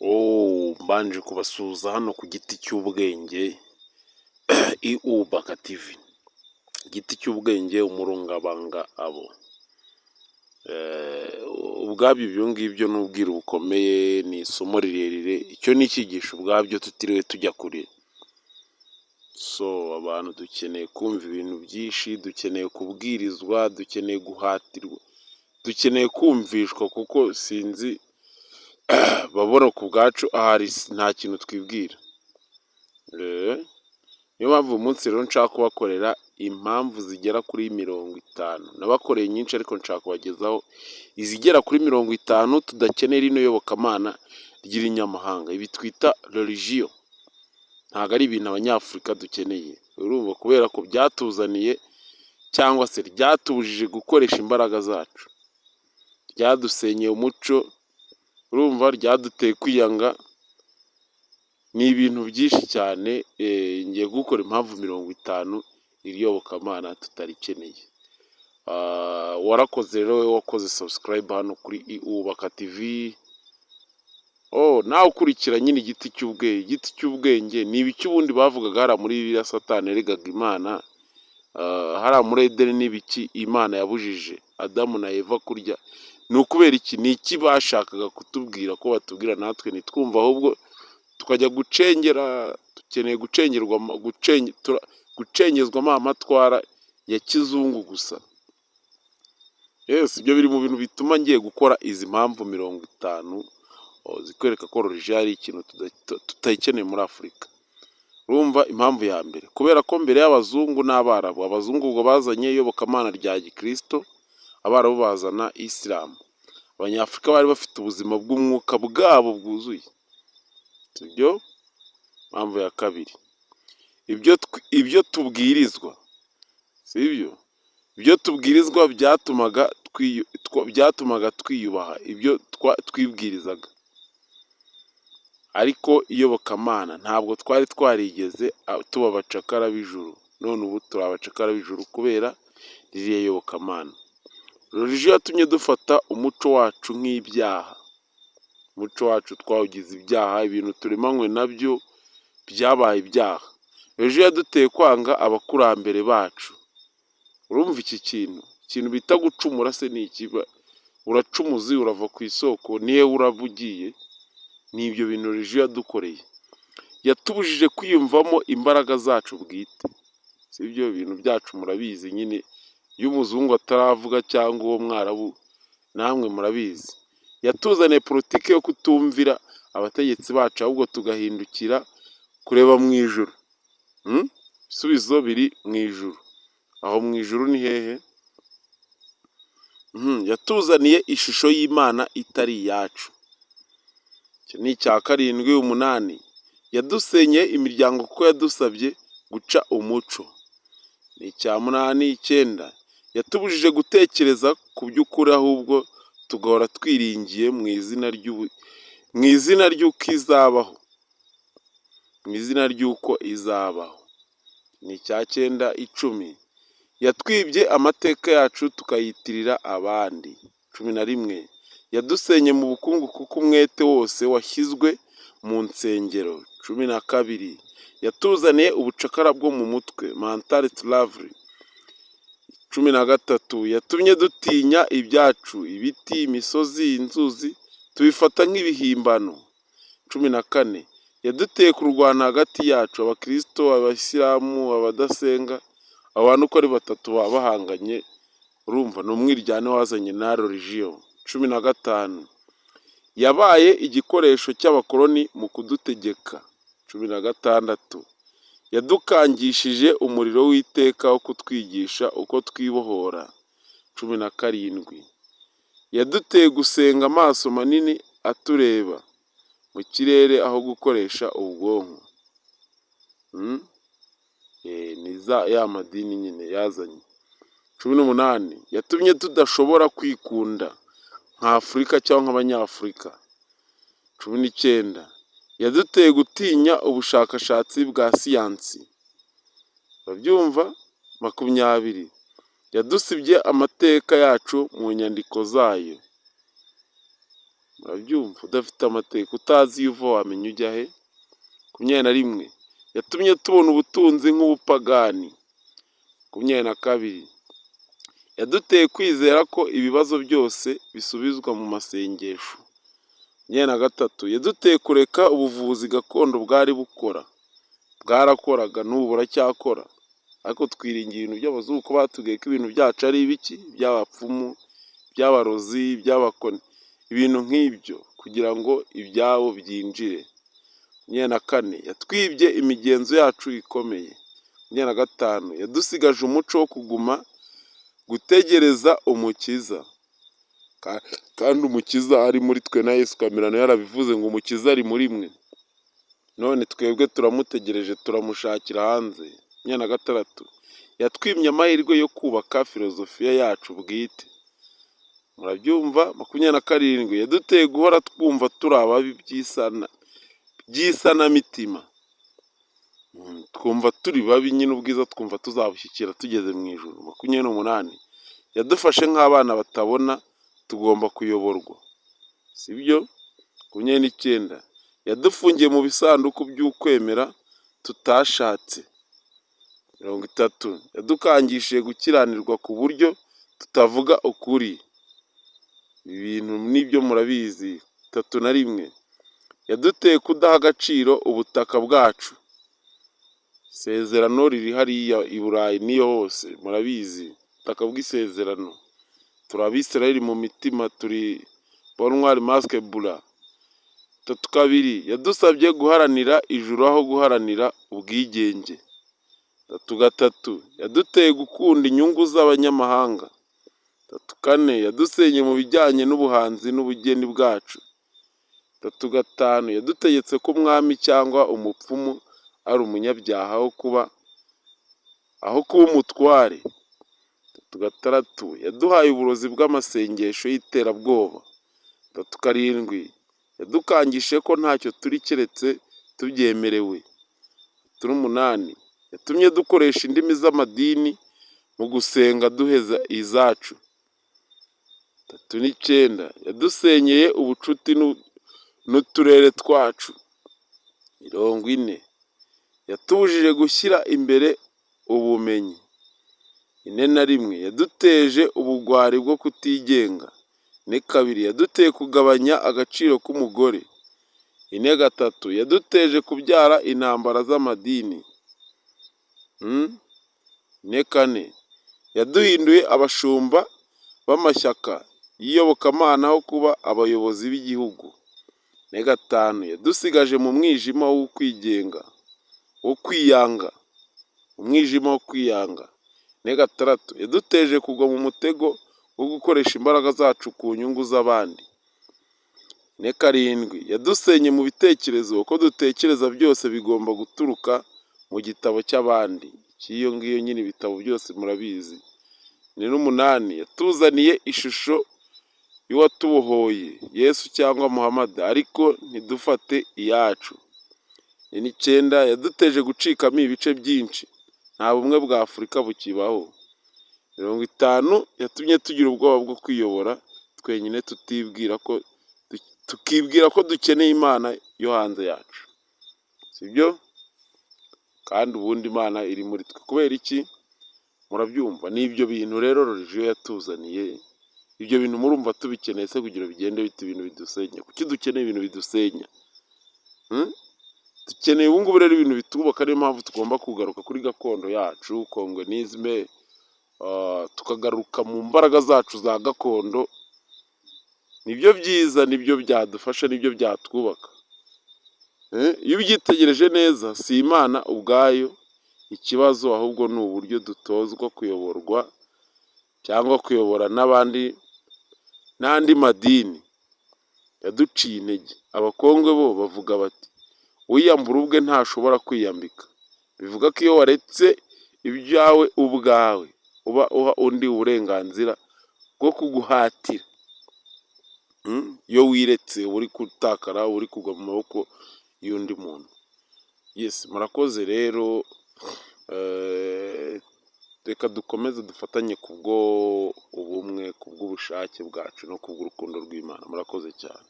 Oh, mbanje kubasuhuza hano ku Giti cy'Ubwenge iUbaka TV. Igiti cy'Ubwenge, umurungabanga abo. Ubwabyo ibyo ngibyo ni ubwiru bukomeye, ni isomo rirerire, icyo ni icyigisho ubwabyo tutiriwe tujya kure. So abantu dukeneye kumva ibintu byinshi, dukeneye kubwirizwa, dukeneye guhatirwa, dukeneye kumvishwa kuko sinzi babona ku bwacu ahari nta kintu twibwira. Niyo mpamvu uyu munsi rero nshaka kubakorera impamvu zigera kuri 50. Nabakoreye nyinshi ariko nshaka kubagezaho izigera kuri 50 tudakeneye rino yobokamana ry'irinyamahanga. Ibi twita religion ntabwo ari ibintu Abanyafurika dukeneye. Urumva kubera ko byatuzaniye cyangwa se ryatubujije gukoresha imbaraga zacu. Ryadusenyeye umuco, urumva ryaduteye kwiyanga, ni ibintu byinshi cyane, ngiye gukora impamvu 50 iri yobokamana tutarikeneye. Warakoze rero wowe wakoze subscribe hano kuri Iwubaka TV. Oh, nawe ukurikira nyine Igiti cy'Ubwenge. Igiti cy'Ubwenge ni ibiki ubundi bavugaga hariya muri Bibiliya Satani yaregaga Imana? Hariya muri Edeni ni ibiki Imana yabujije Adamu na Eva kurya? Ni ukubera iki? Ni iki bashakaga kutubwira ko batubwira natwe ntitwumve, ahubwo tukajya gucengera? Dukeneye gucengerwa, gucengezwamo amatwara ya kizungu gusa. Yes, ibyo biri mu bintu bituma ngiye gukora izi mpamvu 50 zikwereka ko religion ari ikintu tutayikeneye muri Afurika. Urumva impamvu ya mbere, kubera ko mbere y'abazungu n'Abarabu, abazungu ubwo bazanye iyobokamana rya gikristo, Abarabu bazana Isilamu. Abanyafurika bari bafite ubuzima bw'umwuka bwabo bwuzuye, sibyo? Impamvu ya kabiri, ibyo tubwirizwa, sibyo? Ibyo tubwirizwa byatumaga twiyubaha ibyo twibwirizaga, ariko iyobokamana ntabwo twari twarigeze tuba abacakara b'ijuru. None ubu turi abacakara b'ijuru kubera ririya yobokamana. Religion yatumye dufata umuco wacu nk'ibyaha. Umuco wacu twawugize ibyaha, ibintu turemanywe nabyo byabaye ibyaha. Religion yaduteye kwanga abakurambere bacu. Urumva iki kintu? Ikintu bita gucumura se ni iki? Uracumuzi, urava ku isoko, nihe urava ugiye? Ni ibyo bintu religion yadukoreye. Yatubujije kwiyumvamo imbaraga zacu bwite. Si ibyo bintu byacu murabizi nyine, iyo umuzungu ataravuga cyangwa uwo mwarabu, namwe murabizi. Yatuzaniye politiki yo kutumvira abategetsi bacu, ahubwo tugahindukira kureba mu ijuru. Ibisubizo biri mu ijuru. Aho mu ijuru ni hehe? Yatuzaniye ishusho y'Imana itari iyacu. Icyo ni icya karindwi. Umunani, yadusenyeye imiryango kuko yadusabye guca umuco. Ni icya munani. Icyenda, yatubujije gutekereza ku by'ukuri, ahubwo tugahora twiringiye mu izina ry'uko izabaho, mu izina ry'uko izabaho. Ni icya cyenda. 10, yatwibye amateka yacu tukayitirira abandi. 11, yadusenye mu bukungu kuko umwete wose washyizwe mu nsengero. 12, yatuzaniye ubucakara bwo mu mutwe, mental slavery. 13, yatumye dutinya ibyacu, ibiti, imisozi, inzuzi, tubifata nk'ibihimbano. 14, yaduteye kurwana hagati yacu, abakirisito, abayisilamu, abadasenga. Abantu uko ari batatu baba bahanganye, urumva ni umwiryane wazanye na religion. 15, yabaye igikoresho cy'abakoloni mu kudutegeka. 16, yadukangishije umuriro w'iteka wo kutwigisha uko twibohora. 17, yaduteye gusenga amaso manini atureba mu kirere aho gukoresha ubwonko. Ni ya madini nyine yazanye. 18, yatumye tudashobora kwikunda nka Afurika cyangwa nk'Abanyafurika. 19, yaduteye gutinya ubushakashatsi bwa siyansi. Urabyumva? 20, yadusibye amateka yacu mu nyandiko zayo. Murabyumva? Udafite amateka, utazi iyo uva, wamenya ujya he? 21, yatumye tubona ubutunzi nk'ubupagani. 22, yaduteye kwizera ko ibibazo byose bisubizwa mu masengesho. 23, yaduteye kureka ubuvuzi gakondo bwari bukora, bwarakoraga, n'ubu buracyakora, ariko twiringiye ibintu by'abazungu ko batubwiye ko ibintu byacu ari ibiki? By'abapfumu, by'abarozi, by'abakoni, ibintu nk'ibyo, kugira ngo ibyabo byinjire. 24, yatwibye imigenzo yacu ikomeye. 25, yadusigaje umuco wo kuguma gutegereza umukiza kandi umukiza ari muri twe. Na Yesu Kamirano yarabivuze ngo umukiza ari muri mwe, none twebwe turamutegereje, turamushakira hanze. 26, yatwimye amahirwe yo kubaka filozofiya yacu bwite. Murabyumva? 27, yaduteye guhora twumva turi ababi by'isanamitima, twumva turi babi nyine, ubwiza twumva tuzabushyikira tugeze mu ijuru. 28, yadufashe nk'abana batabona, tugomba kuyoborwa, sibyo? 29, yadufungiye mu bisanduku by'ukwemera tutashatse. 30, yadukangishije gukiranirwa ku buryo tutavuga ukuri. Ibi bintu nibyo murabizi. 31, yaduteye kudaha agaciro ubutaka bwacu. Isezerano riri hariya i Burayi n'iyo hose, murabizi, ubutaka bw'isezerano. Turi Abisirayeli mu mitima, turi peau noire masque blanc. 32, yadusabye guharanira ijuru aho guharanira ubwigenge. 33, yaduteye gukunda inyungu z'abanyamahanga. 34, yadusenye mu bijyanye n'ubuhanzi n'ubugeni bwacu. 35, yadutegetse ko umwami cyangwa umupfumu ari umunyabyaha aho kuba umutware. 36, yaduhaye uburozi bw'amasengesho y'iterabwoba. 37, yadukangishije ko ntacyo turi keretse tubyemerewe. 38, yatumye dukoresha indimi z'amadini mu gusenga, duheza izacu. 39, yadusenyeye ubucuti n'uturere twacu. 40, yatubujije gushyira imbere ubumenyi. 41, yaduteje ubugwari bwo kutigenga. 42, yaduteye kugabanya agaciro k'umugore. 43, yaduteje kubyara intambara z'amadini. 44, yaduhinduye abashumba b'amashyaka y'iyobokamana aho kuba abayobozi b'igihugu. 45, yadusigaje mu mwijima wo kwigenga, wo kwiyanga, umwijima wo kwiyanga. 46, yaduteje kugwa mu mutego wo gukoresha imbaraga zacu ku nyungu z'abandi. 47, yadusenye mu bitekerezo, uko dutekereza byose bigomba guturuka mu gitabo cy'abandi, cy'iyo ngiyo nyine, ibitabo byose murabizi. 48, yatuzaniye ishusho y'uwatubohoye, Yesu cyangwa Muhammad, ariko ntidufate iyacu. 49, yaduteje gucikamo ibice byinshi, nta bumwe bwa Afurika bukibaho. 50, yatumye tugira ubwoba bwo kwiyobora twenyine, tutibwira ko tukibwira ko dukeneye Imana yo hanze yacu, sibyo? Kandi ubundi Imana iri muri twe. Kubera iki? Murabyumva, ni ibyo bintu rero religion yatuzaniye. Ibyo bintu murumva tubikeneye se kugira bigende bite? Ibintu bidusenya, kuki dukeneye ibintu bidusenya? Dukeneye ubu ngubu rero ibintu bitwubaka. Niyo mpamvu tugomba kugaruka kuri gakondo yacu, congoniisme, tukagaruka mu mbaraga zacu za gakondo. Nibyo byiza, nibyo byadufasha, nibyo byatwubaka. Iyo ubyitegereje neza, si Imana ubwayo ikibazo, ahubwo ni uburyo dutozwa kuyoborwa cyangwa kuyobora n'abandi n'andi madini yaduciye intege. Abakongwe bo bavuga bati: "Uwiyambura ubwe ntashobora kwiyambika." Bivuga ko iyo waretse ibyawe ubwawe, uba uha undi uburenganzira bwo kuguhatira. Iyo wiretse, uba uri gutakara, uba uri kugwa mu maboko y'undi muntu. Yes, murakoze rero. Reka dukomeze dufatanye kubwo ubumwe, kubw'ubushake bwacu no kubw'urukundo rw'Imana. Murakoze cyane.